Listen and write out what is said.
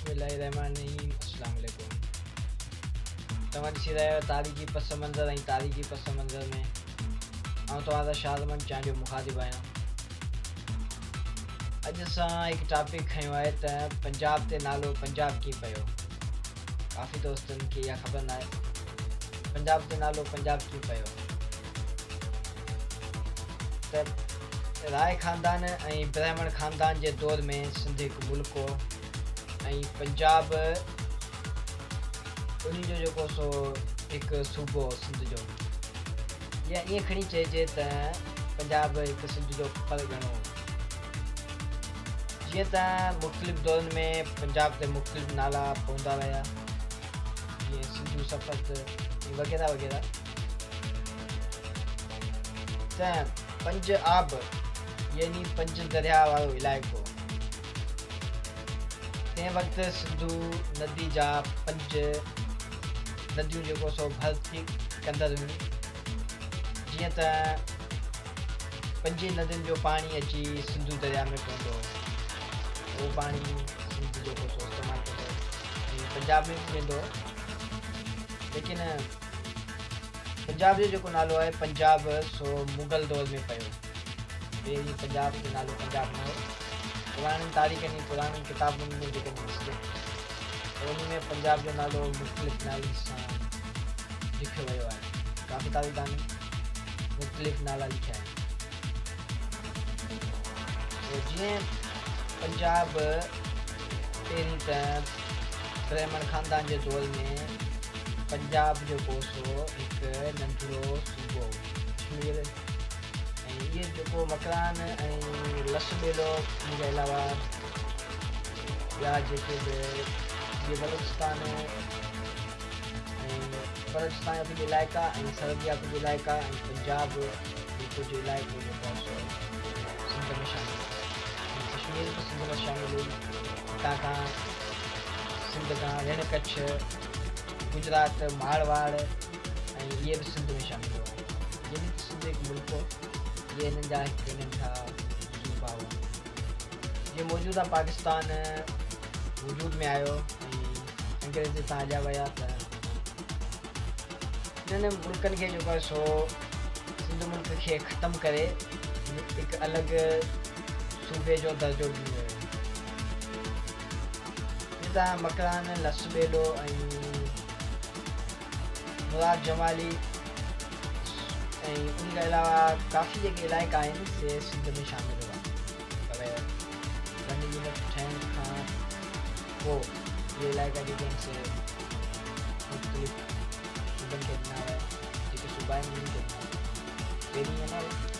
बिस्मिल्लाहिर्रहमानिर्रहीम। अस्सलाम वालेकुम। तव्हां ॾिसी रहिया आहियो तारीख़ी पस मंज़र ऐं तारीख़ी पस मंज़र में आउं तव्हां सां शाहजमान चांडियो मुखातिब आहियां। अॼु असां हिकु टॉपिक खयो आहे त पंजाब ते नालो पंजाब कीअं पियो। काफ़ी दोस्तनि खे इहा ख़बर न आहे पंजाब ते नालो पंजाब कीअं पियो। त राय ख़ानदान ऐं ब्राह्मण ख़ानदान जे दौर में सिंध हिकु मुल्क हो ऐं पंजाब उन जो जेको सो हिकु सूबो हो सिंध जो, या ईअं खणी चइजे त पंजाब हिकु सिंध जो परगणो हो। जीअं त मुख़्तलिफ़ दौरनि में पंजाब ते मुख़्तलिफ़ नाला पवंदा रहिया, जीअं सिंधु सफ़द वग़ैरह वग़ैरह। त पंज आब यानी पंज दरिया वारो इलाइक़ो, तंहिं वक़्तु सिंधु नदी जा पंज नदियूं जेको सो भर्ती कंदड़ हुयूं। जीअं त पंजी नदियुनि जो पाणी अची सिंधु दरिया में पवंदो हो, उहो पाणी सिंध जेको सो इस्तेमालु कंदो ऐं पंजाब में बि वेंदो हो। लेकिन पंजाब जो जेको नालो आहे पंजाब सो मुग़ल दौर में पियो। पहिरीं पंजाब जो नालो पंजाब न हो। पुराणनि तारीख़नि पुराणनि किताबुनि में जेकॾहिं ॾिसजे त उन में पंजाब जो नालो मुख़्तलिफ़ नालनि सां लिखियो वियो आहे। काफ़ी तारीख़दान मुख़्तलिफ़ नाला लिखिया आहिनि। जीअं पंजाब पहिरीं त ब्राह्मण ख़ानदान जे दौर में पंजाब जेको सो हिकु नंढड़ो सूबो हो कश्मीर ऐं इहे जेको मकरान ऐं लसबेलो इन जे अलावा ॿिया जेके बि इहे बलोचिस्तान ऐं बलोचिस्तान जा कुझु इलाइक़ा ऐं सरहद जा कुझु इलाइक़ा ऐं पंजाब जो कुझु इलाइक़ो जेको आहे सो सिंध में शामिलु ऐं कश्मीर बि सिंध में शामिलु हुई। हितां खां सिंध खां रण कच्छ, गुजरात, मारवाड़ ऐं इहे बि सिंध में शामिलु हुआ। यानी त सिंध हिकु मुल्क हो, इहे हिननि जा हिकु नंढा सूबा हुआ। जीअं मौजूदा पाकिस्तान वजूद में आयो ऐं अंग्रेज़ हितां हलिया विया त इन्हनि मुल्कनि खे जेको आहे सो सिंध मुल्क खे ख़तमु करे हिकु अलॻि सूबे जो दर्जो ॾिनो वियो। हितां मकरान, लसबेलो ऐं मुराद जमाली ऐं उन खां अलावा काफ़ी जेके इलाइक़ा आहिनि से सिंध में शामिलु हुआ। पर वन यूनिट ठहिण खां पोइ इहे इलाइक़ा जेके आहिनि से मुख़्तलिफ़ सूबनि खे ॾिना विया, जेके सूबा आहिनि उन्हनि खे ॾिना विया। पहिरीं ईअं न हो।